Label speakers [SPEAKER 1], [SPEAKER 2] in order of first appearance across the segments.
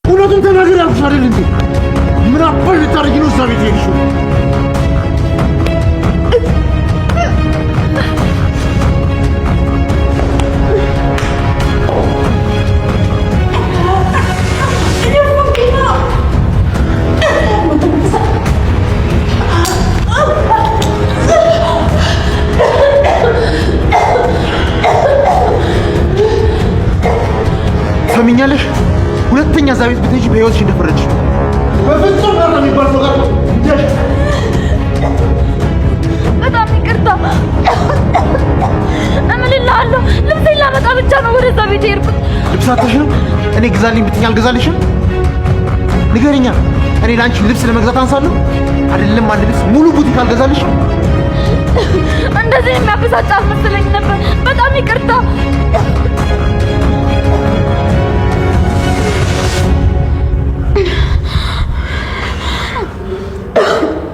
[SPEAKER 1] እውነቱን ተናገሪ አልኩሽ አይደል እንዴ? ምን አባሽ ልታደርጊ ነው እዛ ቤት የሄድሽው? ሰሚኛለሽ? ሁለተኛ እዛ ቤት ብትሄጂ በህይወትሽ እንደፈረድሽ ነው። በፍጹም ናታ የሚባል ሰው ጋር እንደሽ።
[SPEAKER 2] በጣም ይቅርታ እምልልሃለሁ። ልብሴን ላመጣ ብቻ ነው ወደዛ ቤት የሄድኩት።
[SPEAKER 1] ልብስ አጥተሽ ነው? እኔ ግዛልኝ ብትይኝ አልገዛልሽም? ንገሪኛ። እኔ ለአንቺ ልብስ ለመግዛት አንሳለሁ? አይደለም አንድ ልብስ ሙሉ ቡቲክ አልገዛልሽም?
[SPEAKER 2] እንደዚህ የሚያበሳጭ አልመሰለኝ ነበር። በጣም ይቅርታ።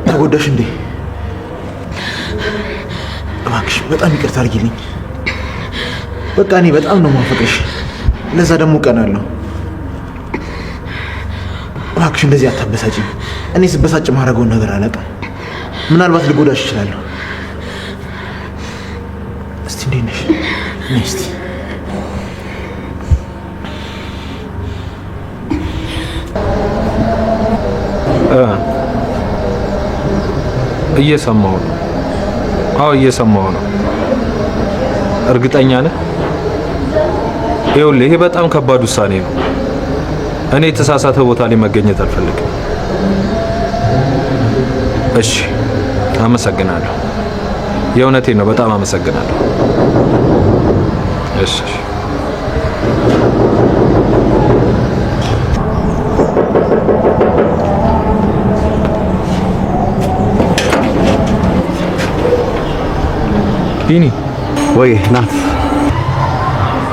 [SPEAKER 1] ተጎዳሽ እንዴ? እባክሽ በጣም ይቅርታ አድርጊልኝ። በቃ እኔ በጣም ነው የማፈቅርሽ፣ ለዛ ደግሞ ቀናለሁ። እባክሽ እንደዚህ አታበሳጭኝ። እኔ ስበሳጭ ማድረገውን ነገር አላውቅም። ምናልባት ልጎዳሽ እችላለሁ። እስቲ እንዴት ነሽ? ነይ እስቲ።
[SPEAKER 3] እየሰማሁ ነው። አዎ እየሰማሁ ነው። እርግጠኛ ነህ? ይኸውልህ ይሄ በጣም ከባድ ውሳኔ ነው። እኔ የተሳሳተ ቦታ ላይ መገኘት አልፈልግም። እሺ፣ አመሰግናለሁ። የእውነቴን ነው። በጣም አመሰግናለሁ። እሺ እሺ። ቢኒ።
[SPEAKER 4] ወይ ናት።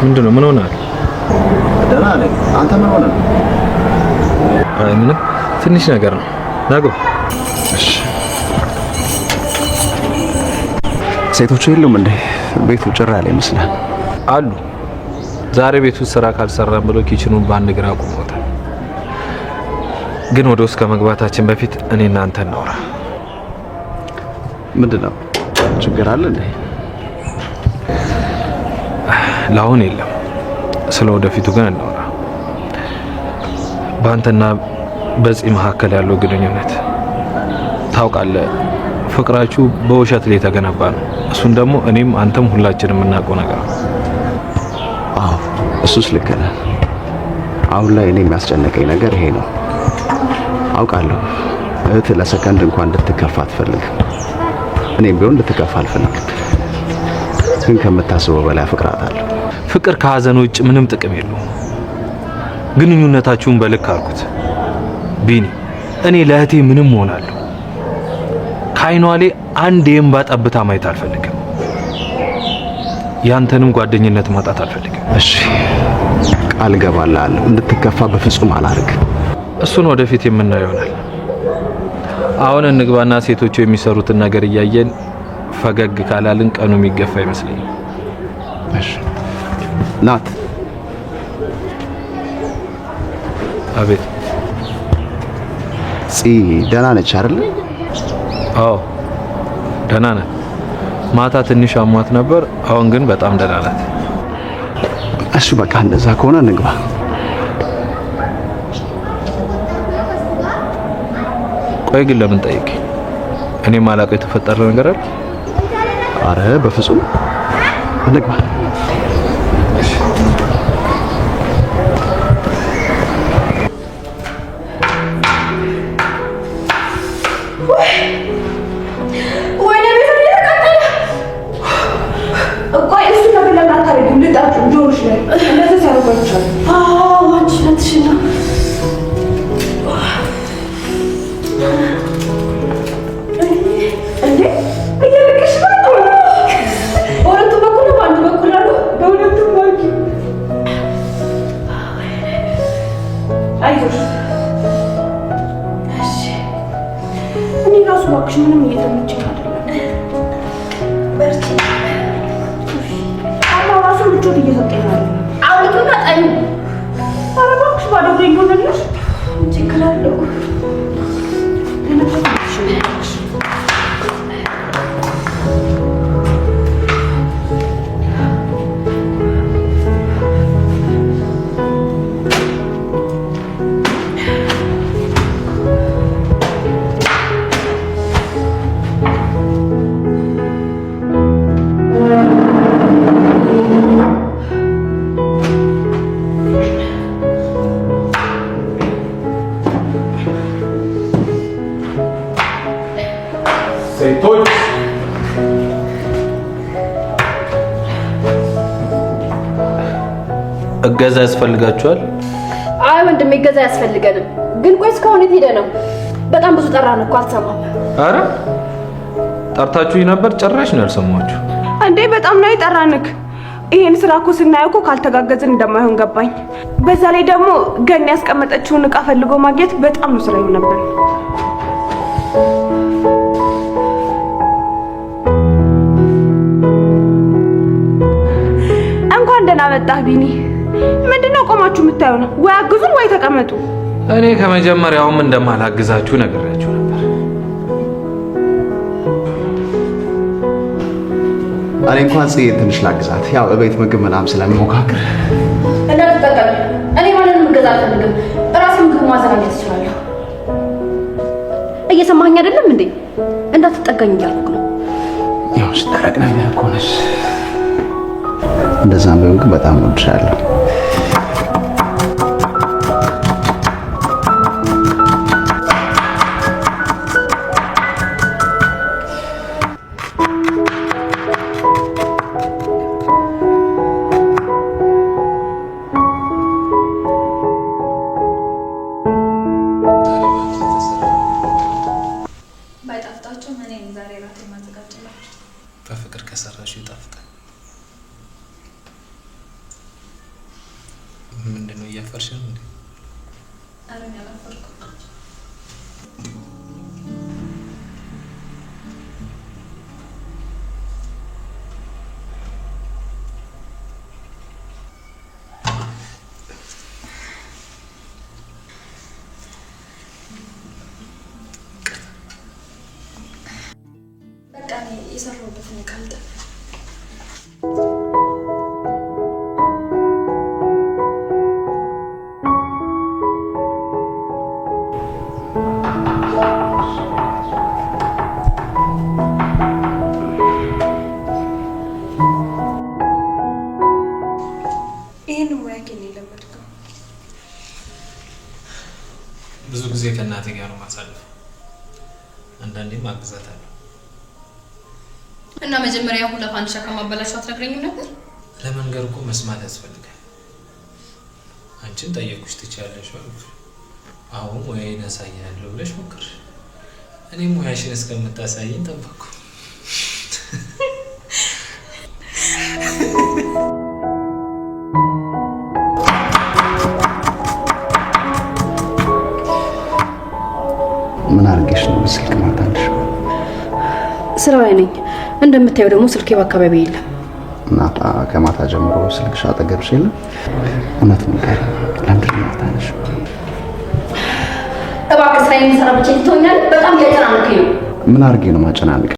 [SPEAKER 3] ምንድን ነው? ምን ሆነሃል?
[SPEAKER 4] ደህና ነኝ። አንተ ምን ሆነህ?
[SPEAKER 3] አይ ምንም፣ ትንሽ ነገር ነው። ና ግባ።
[SPEAKER 4] እሺ። ሴቶቹ የሉም እንዴ? ቤቱ ጭር ያለ ይመስላል።
[SPEAKER 3] አሉ። ዛሬ ቤቱ ስራ ካልሰራን ብሎ kitchen ኑን በአንድ እግር አቁሞታል። ግን ወደ ውስጥ ከመግባታችን በፊት እኔ እና አንተ እናውራ።
[SPEAKER 4] ምንድን ነው? ችግር አለ እንዴ?
[SPEAKER 3] ለአሁን የለም። ስለ ወደፊቱ ግን እናውራ። በአንተና በፂ መካከል ያለው ግንኙነት ታውቃለህ፣ ፍቅራችሁ በውሸት ላይ የተገነባ ነው። እሱን ደግሞ እኔም አንተም ሁላችንም የምናውቀው ነገር ነው።
[SPEAKER 4] አዎ እሱስ ልክ ነህ። አሁን ላይ እኔ የሚያስጨንቀኝ ነገር ይሄ ነው። አውቃለሁ እህት ለሰከንድ እንኳን እንድትከፋ አትፈልግም። እኔም ቢሆን እንድትከፋ አልፈልግም። ግን ከምታስበው በላይ አፈቅራታለሁ።
[SPEAKER 3] ፍቅር ከሀዘን ውጭ ምንም ጥቅም የለውም። ግንኙነታችሁን በልክ አድርጉት። ቢኒ፣ እኔ ለእህቴ ምንም እሆናለሁ። ከዓይኗ ላይ አንድ የእንባ ጠብታ ማየት አልፈልግም። ያንተንም ጓደኝነት ማጣት አልፈልግም።
[SPEAKER 4] እሺ ቃል እገባልሃለሁ፣ እንድትከፋ በፍጹም አላደርግም።
[SPEAKER 3] እሱን ወደፊት የምናየው ይሆናል። አሁን እንግባና ሴቶቹ የሚሰሩትን ነገር እያየን ፈገግ ካላልን ቀኑ የሚገፋ ይመስለኛል።
[SPEAKER 4] እሺ ናት።
[SPEAKER 3] አቤት።
[SPEAKER 4] ፂ ደህና ነች አይደል?
[SPEAKER 3] አዎ ደህና ናት። ማታ ትንሽ አሟት ነበር። አሁን ግን በጣም ደህና ናት።
[SPEAKER 4] እሺ በቃ እንደዛ ከሆነ እንግባ።
[SPEAKER 3] ቆይ ግን ለምን ጠይቅ? እኔ ማላውቀው የተፈጠረ ነገር አለ?
[SPEAKER 4] አረ በፍጹም እንግባ።
[SPEAKER 5] ወይኔ ቤቱ እየተቃጠለ። ቆይ እሱ ነገር ለምን አታደርጊም? ልጣጩ ጆሮሽ ላይ እንደዚህ ሲያደርጓቸዋል። አዎ አንቺ እውነትሽን ነው። እንዴ እየለቀሽ ነው? በሁለቱም በኩል ነው? በአንዱ በኩል አሉ? በሁለቱም በኩል። አይዞሽ። እሺ እኔ ራሱ እባክሽ ምንም እየተመቸኝ አይደለም። በርቺ። ጫማው ራሱ ምቾት እየሰጠኝ አይደለም። አውልቂውና ጣዩ። ኧረ እባክሽ ባዶ እግሬን ልሆንልሽ።
[SPEAKER 3] ሴቶች እገዛ ያስፈልጋችኋል?
[SPEAKER 5] አይ ወንድሜ እገዛ አያስፈልገንም። ግን ቆይ እስካሁን የት ሄደህ ነው? በጣም ብዙ ጠራን እኮ አልሰማም።
[SPEAKER 3] አረ ጠርታችሁኝ ነበር፣ ጭራሽ ነው ያልሰማችሁ።
[SPEAKER 6] እንዴ በጣም ነው የጠራንክ። ይሄን ስራ እኮ ስናየው እኮ ካልተጋገዝን እንደማይሆን ገባኝ። በዛ ላይ ደግሞ ገን ያስቀመጠችውን እቃ ፈልጎ ማግኘት በጣም ነው ስራ የሆነብን። እንኳን ደህና መጣህ ቢኒ። ምንድነው ቆማችሁ የምታዩ ነው? ወይ አግዙን ወይ ተቀመጡ።
[SPEAKER 3] እኔ ከመጀመሪያውም እንደማላግዛችሁ ነግሬያችሁ ነበር።
[SPEAKER 4] እኔ እንኳን ጽዬ ትንሽ ላግዛት፣ ያው እቤት ምግብ ምናምን ስለምሞካክር።
[SPEAKER 5] እንዳትጠቀም። እኔ ማንንም እገዛ አልፈልግም። እራሴ ምግብ ማዘጋጀት እችላለሁ። እየሰማኸኝ አይደለም እንዴ? እንዳትጠጋኝ እያልኩህ ነው።
[SPEAKER 4] ያው ደረቅ ነገር እኮ ነሽ። እንደዛም ቢሆን ግን በጣም እወድሻለሁ።
[SPEAKER 7] ባይጣፍጣቸውም እኔ ነኝ ዛሬ እራት የማዘጋጅላችሁ።
[SPEAKER 3] በፍቅር ከሰራሽው ይጣፍጣል። ምንድን ነው እያፈርሽ ነው እንዴ?
[SPEAKER 7] ኧረ እኔ አላፈርኩም። በቃ እኔ የሰራሁበትን ዕቃ ልጠብ።
[SPEAKER 6] ይሄን ሙያ ከኔ የለመድከው?
[SPEAKER 3] ብዙ ጊዜ ከእናቴ ጋር ነው ማሳለፍ። አንዳንዴም አግዛታለሁ።
[SPEAKER 5] እና መጀመሪያ ሁላ ፋንዲሻ ከማበላሸው አትነግረኝም ነበር?
[SPEAKER 3] ለመንገር እኮ መስማት ያስፈልጋል። አንቺን ጠየቅኩሽ፣ ትችያለሽ አልኩሽ። አሁን ሙያዬን አሳይሃለሁ ብለሽ ሞከርሽ። እኔም ሙያሽን እስከምታሳይኝ ጠበቅኩ።
[SPEAKER 4] ምን አድርጌሽ ነው ስልክ ማታነሺው?
[SPEAKER 5] ስራ ላይ ነኝ። እንደምታየው ደግሞ ስልኬ በአካባቢ የለም።
[SPEAKER 4] እናታ ከማታ ጀምሮ ስልክሽ አጠገብሽ የለም? እውነት ንገሪኝ፣ ለምንድን ነው የማታነሺው?
[SPEAKER 5] እባክህ ስራ የምሰራ ብቻ ትተውኛለህ። በጣም እያጨናነከኝ ነው።
[SPEAKER 4] ምን አድርጌ ነው ማጨናነቅ?